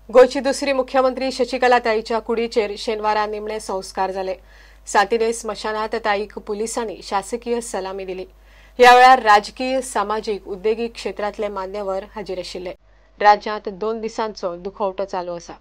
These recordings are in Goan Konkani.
गोंयची दुसरी मुख्यमंत्री शशिकला ताईच्या कुडीचेर शेनवारा निमणे संस्कार जाले. सांतिनेज स्मशानात ताईक पुलिसांनी शासकीय सलामी दिली. ह्या वेळार राजकीय, सामाजीक, उद्देगीक क्षेत्रांतले मान्यवर हाजीर आशिल्ले. राज्यांत 2 दिसांचो दुखवटो चालू आसा.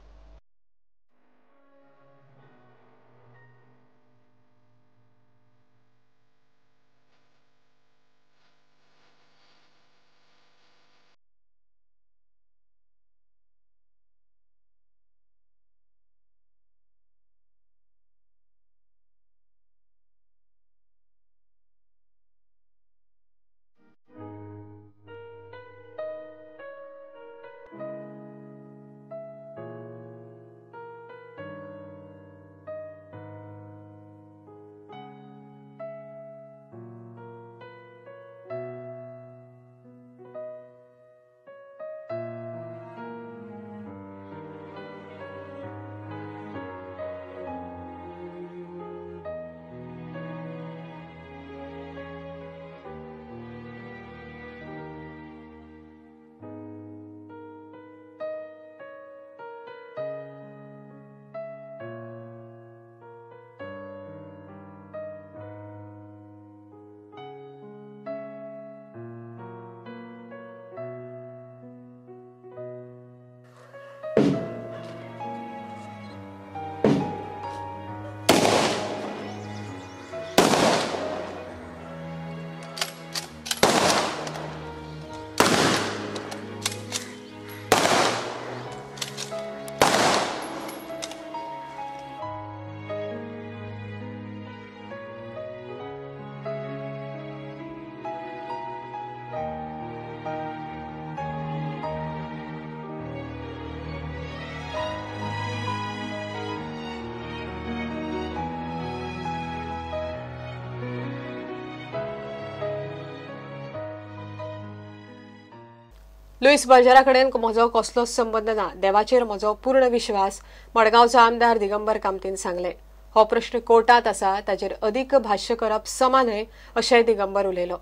लुईस बल्जरा कडेन म्हजो कसलोच संबंद ना, देवाचेर म्हजो पूर्ण विश्वास, मडगांवचो आमदार दिगंबर कामतीन सांगलें. हो प्रश्न कोर्टात आसा, ताचेर अदीक भाश्य करप समा न्हय अशेंय दिगंबर उलयलो.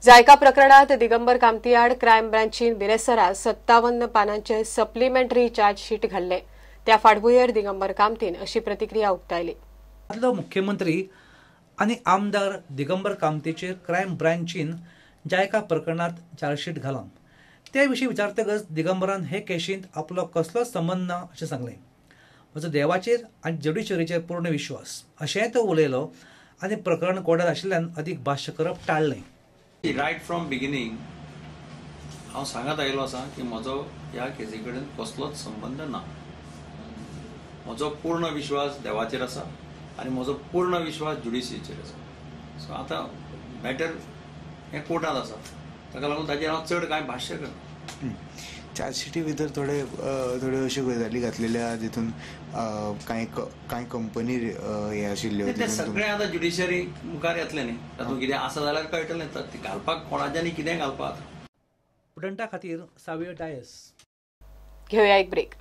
जायका प्रकरणांत दिगंबर कामती आड क्रायम ब्रांचीन बिरेस्तारा 57 पानांचे सप्लिमेंटरी चार्जशीट घाल्ले. त्या फाटभुंयेर दिगंबर कामतीन अशी प्रतिक्रिया उक्तायली. आदलो मुख्यमंत्री आनी आमदार दिगंबर कामतीचेर क्रायम ब्रांचीन जायका प्रकरणांत चार्जशीट घालां ते विशीं विचारतकच दिगंबरान हे केशींत आपलो कसलोच संबंद ना अशें सांगलें. म्हजो देवाचेर आनी ज्युडिशरीचेर पूर्ण विश्वास अशेंय तो उलयलो आनी प्रकरण कोर्टात आशिल्ल्यान अदीक भाश्य करप टाळ्ळें. रायट फ्रॉम बिगिनींग हांव सांगत आयिल्लो आसा की म्हजो ह्या केसी कडेन कसलोच संबंद ना. म्हजो पूर्ण विश्वास देवाचेर आसा आनी म्हजो पूर्ण विश्वास ज्युडिशरीचेर आसा. सो आतां मॅटर हें कोर्टांत आसा, ताका लागून ताचेर हांव चड कांय भाश्य करना. चार्जशिटी भितर थोडे थोड्यो अश्यो गजाली घातलेल्यो आहा जितून कांय कंपनी हे आशिल्ल्यो. ते सगळें आतां ज्युडिशरी मुखार येतलें न्ही, तातूंत कितें आसा जाल्यार कळटलें. घालपाक कोणाच्यानी कितें घालपाक. प्रुडंटा खातीर सावियो डायस. घेवया एक ब्रेक.